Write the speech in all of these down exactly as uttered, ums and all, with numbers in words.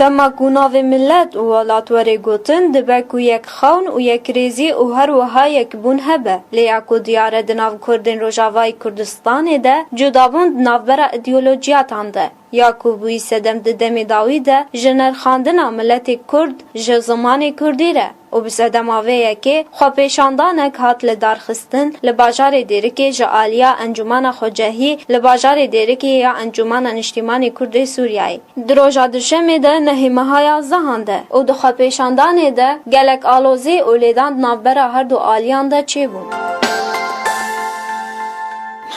Dema ku navê milet û welat were gotin, dibe ku yek xewn û yekrêzî û her wiha yekbûn hebe. Lê ya ku diyar e di nav Kurdên Rojavayê Kurdistanê de cudabûn di navbera îdeolojiyatan de, ya ku bûyî sedem di demê dawî de ji nirxandina miletê Kurd ji zimanê Kurdî re û bi sedema vê yekê xwepêşandanek hat lidarxistin li bajarê Dêrikê ji aliya Encûmena Xwecehî li bajarê Dêrikê ya Encûmena Niştîmanê Kurd ê Sûriyeyê. Di roja duşemê de nehê meha yazdehan de û di xwepêşandanê de gelek alozî û lêdan di navbera her du aliyan de çêbûn.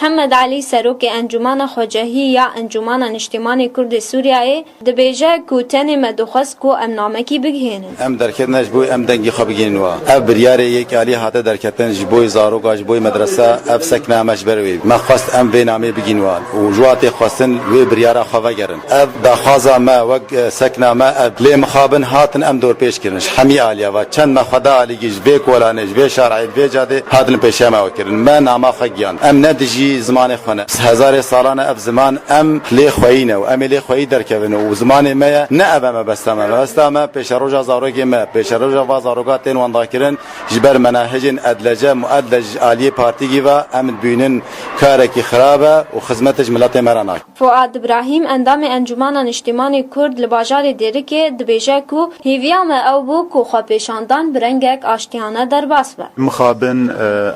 Mihemed Elî, serokê Encûmena Xwecehî ya Encûmena Niştîmanê Kurd ê Sûriyeyê, dibêje ku tenê me dixwest ku em namekî bigihînin. Em derketine ji bo em dengê xwe bigihînin wa. Ev biryarê yek alî hate derketin ji bo zaroka, ji bo medrese, ev sekna me ji ber wê. Me xwest em vê namê bigihînin wa. Û ji wa tê xwestin wê biryara xwe vegerin. Ev daxwaza me wek, e, sekna me ev lê mixabin hatin em dorpêç kirin. Ji hemî aliya ve çend me xwe da alîgî ji vê kolanê, ji vê şareyê, ji vê cadê hatin pêşiya me we kirin. Me nama xwe giyan. Em ne dijî zimanê xwe ne. Hezarê salan e ev ziman em lê xweyî ne û em ê lê xweyî derkevin û zimanê me ye. Ne ev e mebesta me. Mebesta me pêşeroja zarokê me, pêşeroja va zaroka tên wendakirin ji ber menahicên edlece, muedlec ji aliyê partîgî ve em dibînin karekî xirab e û xizmetê ji miletê me re nakin. Fuad Îbrahîm, endamê Encûmena Niştîmanê Kurd li bajarê Dêrikê, dibêje ku hêviya me ew bû ku xwepêşandan bi rengek aştiyane derbas be. Mixabin, e,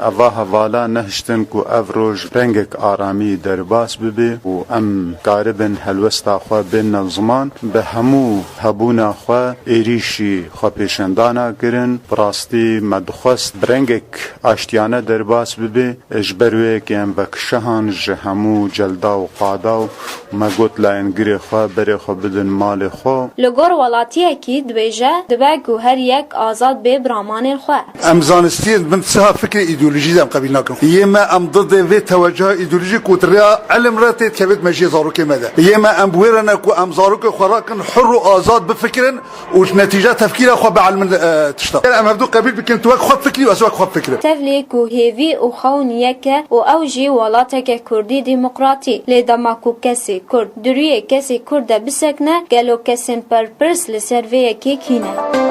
eva hevala nehiştin ku ev roj rengek aramî derbas bibe û em karibin helwesta xwe bênine ziman. Bi hemû hebûna xwe êrîşî xwepêşandana kirin. Bi rastî me dixwest bi rengek aştiyane derbas bibe. Ji ber wê yekê em vekişehan ji hemû celda û qada û me got layengirê xwe berê xwe bidin malê xwe. Li gor welatiyekî dibêje, dibe ku her yek azad bê bi ramanên xwe. Em zanistiyên bin siha fikrê îdeolojî de em qebîl nakin. Yê me em didê vê tewecuha îdeolojîk û di rêya ilim re tê dikevêt mejiyê zarokê me de. Yê me em bi wê re ne ku em zarokê xwe rakin hur û azad bifikirin û ji netîca tefkîra xwe bielmin, e, tişta. Em hevdû qebîl bikin, tu wek xwe bifikirî û ez wek xwe bifikirim. Tevlî ku hêvî û xewn yek e û ew jî welateke kurdî demokratî. Lê dema ku kesê kurd di rûyê kesê kurd de bisekine, gelo kesên berpirs li ser vê yekê kî ne?